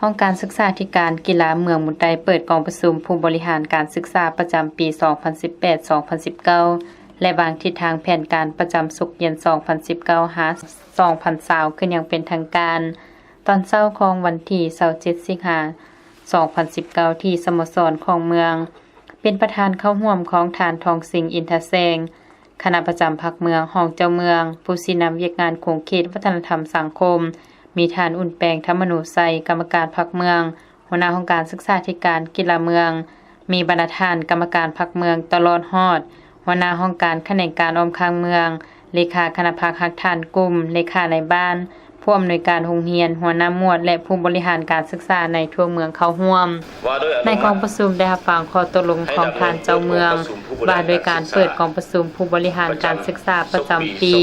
ຫ້ອງການສຶກສາທິການກິລາເມືອງບຸນໃຕ້ ເປີດກອງປະຊຸມຜູ້ບໍລິຫານການສຶກສາປະຈຳປີສອງພັນສິບແປດ ສອງພັນສິບເກົ້າ ແລະ ວາງທິດທາງແຜນການປະຈຳສົກຮຽນສອງພັນສິບເກົ້າ ຫາ ສອງພັນຊາວ ຂຶ້ນຢ່າງເປັນທາງການ ຕອນເຊົ້າຂອງວັນທີຊາວເຈັດ ສິງຫາ ສອງພັນສິບເກົ້າ ທີ່ສະໂມສອນຂອງເມືອງ. ເປັນປະທານເຂົ້າຮ່ວມຂອງທ່ານ ທອງສິງ ອິນທະແສງ ຄະນະປະຈຳພັກເມືອງ, ຮອງເຈົ້າເມືອງ, ຜູ້ຊີ້ນຳວຽກງານຂົງເຂດວັດທະນະທຳສັງຄົມ, ມີທ່ານ ອຸ່ນແປງ ທຳມະນູໄຊ ກຳມະການພັກເມືອງ, ຫົວໜ້າຫ້ອງການສຶກສາທິການກິລາເມືອງ, ມີບັນດາທ່ານກຳມະການພັກເມືອງ ຕະຫຼອດຮອດ ຫົວໜ້າຫ້ອງການຂະແໜງການອ້ອມຂ້າງເມືອງ, ເລຂາຄະນະພັກຮັກທ່ານກຸ່ມ, ເລຂານາຍບ້ານ, ຜູ້ອຳນວຍການໂຮງຮຽນ, ຫົວໜ້າໝວດ ແລະ ຜູ້ບໍລິຫານການສຶກສາໃນທົ່ວເມືອງເຂົ້າຮ່ວມ. ໃນກອງປະຊຸມໄດ້ຮັບຟັງຂໍ້ຕົກລົງຂອງທ່ານເຈົ້າເມືອງ ວ່າໂດຍການເປີດກອງປະຊຸມຜູ້ບໍລິຫານການສຶກສາປະຈຳປີ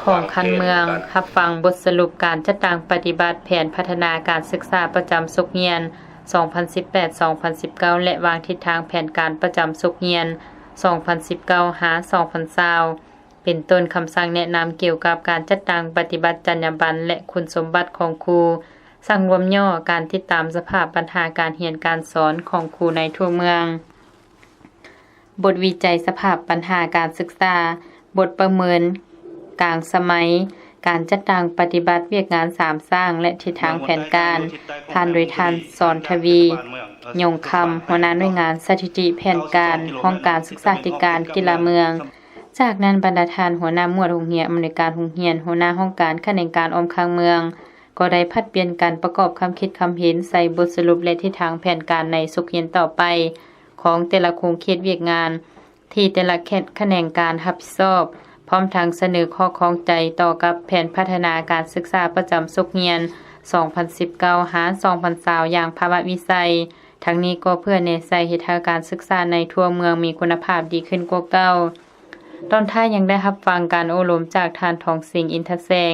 ຂອງຂັ້ນເມືອງ, ຮັບຟັງບົດສະຫຼຸບການຈັດຕັ້ງປະຕິບັດແຜນພັດທະນາການສຶກສາປະຈຳສົກຮຽນສອງພັນສິບແປດ ສອງພັນສິບເກົ້າ ແລະ ວາງທິດທາງແຜນການປະຈຳສົກຮຽນສອງພັນສິບເກົ້າ ຫາ ສອງພັນຊາວ ເປັນຕົ້ນຄຳສັ່ງແນະນຳກ່ຽວກັບການຈັດຕັ້ງປະຕິບັດຈັນຍາບັນ ແລະ ຄຸນສົມບັດຂອງຄູ, ສັງລວມຫຍໍ້, ການຕິດຕາມສະພາບບັນຫາການຮຽນການສອນຂອງຄູໃນທົ່ວເມືອງ. ບົດວິໄຈສະພາບບັນຫາການສຶກສາ, ບົດປະເມີນກາງສະໄໝ, ການຈັດຕັ້ງປະຕິບັດວຽກງານສາມສ້າງ ແລະ ທິດທາງແຜນການ, ຜ່ານໂດຍທ່ານ ສອນທະວີ ຍົງຄຳ, ຫົວໜ້າໜ່ວຍງານສະຖິຕິແຜນການ ຫ້ອງການສຶກສາທິການກິລາເມືອງ. ຈາກນັ້ນ ບັນດາທ່ານຫົວໜ້າໝວດໂຮງຮຽນ, ອຳນວຍການໂຮງຮຽນ, ຫົວໜ້າຫ້ອງການຂະແໜງການອ້ອມຂ້າງເມືອງ ກໍໄດ້ຜັດປ່ຽນກັນປະກອບຄຳຄິດຄຳເຫັນໃສ່ບົດສະຫຼຸບ ແລະ ທິດທາງແຜນການໃນສົກຮຽນຕໍ່ໄປຂອງແຕ່ລະຂົງເຂດວຽກງານ ທີ່ແຕ່ລະແຂ ຂະແໜງການຮັບຜິດຊອບ, ພ້ອມທັງສະເໜີຂໍ້ຂ້ອງໃຈຕໍ່ກັບແຜນພັດທະນາການສຶກສາປະຈຳສົກຮຽນສອງພັນສິບເກົ້າ ຫາ ສອງພັນຊາວ ຢ່າງພາວະວິໄສ. ທັງນີ້ກໍເພື່ອແນໃສ່ເຮັດໃຫ້ການສຶກສາໃນທົ່ວເມືອງມີຄຸນນະພາບດີຂຶ້ນກວ່າເກົ່າ. ຕອນທ້າຍຍັງໄດ້ຮັບຟັງການໂອ້ລົມຈາກທ່ານ ທອງສິງ ອິນທະແສງ,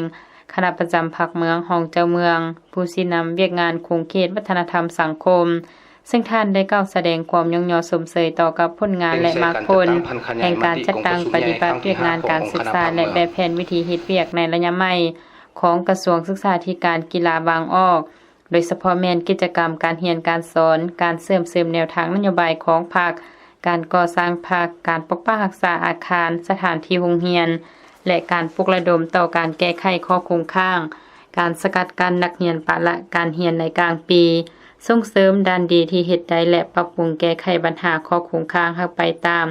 ຄະນະປະຈຳພັກເມືອງ, ຮອງເຈົ້າເມືອງ, ຜູ້ຊີ້ນຳວຽກງານຂົງເຂດວັດທະນະທຳສັງຄົມ, ເຊິ່ງທ່ານໄດ້ກ່າວສະແດງຄວາມຍ້ອງຍໍຊົມເຊີຍຕໍ່ກັບຜົນງານ ແລະ ໝາກຜົນແຫ່ງການຈັດຕັ້ງປະຕິບັດວຽກງານການສຶກສາ ແລະ ແບບແຜນວິທີເຮັດວຽກໃນໄລຍະໃໝ່ຂອງກະຊວງສຶກສາທິການກິລາວາງອອກ, ໂດຍສະເພາະແມ່ນກິດຈະກຳການຮຽນການສອນ, ການເຊື່ອມເສີມແນວທາງນະໂຍບາຍຂອງພັກ, ການກໍ່ສ້າງພັກ, ການປົກປັກຮັກສາອາຄານ, ສະຖານທີ່ໂຮງຮຽນ ແລະ ການປຸກລະດົມຕໍ່ການແກ້ໄຂຂໍ້ຄົງຄ້າງ, ການສະກັດກັ້ນນັກຮຽນປະລະການຮຽນໃນກາງປີ, ສົ່ງເສີມດ້ານດີທີ່ເຮັດໄດ້ ແລະ ປັບປຸງແກ້ໄຂບັນຫາຂໍ້ຄົງຄ້າງໃຫ້ໄປຕາມ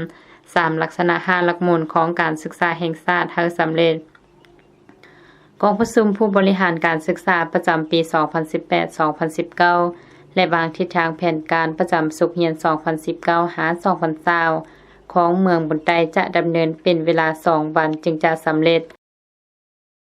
ສາມລັກສະນະຫ້າຫຼັກມູນຂອງການສຶກສາແຫ່ງຊາດໃຫ້ສຳເລັດ. ກອງປະຊຸມຜູ້ບໍລິຫານການສຶກສາປະຈຳປີສອງພັນສິບແປດ ສອງພັນສິບເກົ້າ ແລະ ວາງທິດທາງແຜນການປະຈຳສົກຮຽນສອງພັນສິບເກົ້າ ຫາ ສອງພັນຊາວ ຂອງເມືອງບຸນໃຕ້ ຈະດຳເນີນເປັນເວລາສອງວັນຈຶ່ງຈະສຳເລັດ.